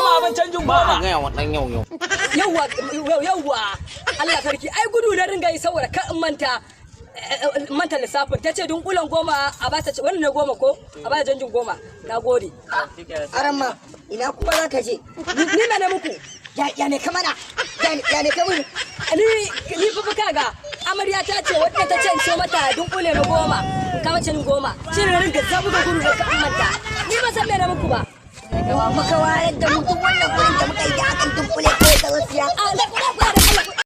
goma, abin canjin Ba a 10. gaya wa ɗan yau yau. Yawwa, yawwa, Allah sarki, ai gudu na ringa yi saboda ka in manta manta lissafin. Ta ce dunkulen 10 a ba ta, wannan ne 10 ko a ba ta canjin 10. Na gode. Aramma, ina kuma za ka je? Ni mene muku? Ya ne ka mana? Ya ne ka mun? Ni fa kaga amarya ta ce wadda ta ce in so mata dunkule na 10, in kama cin 10, shi ne ringa zabuga gudu da ka in manta. Ni ba san mene muku ba. Maka wayar da mutum.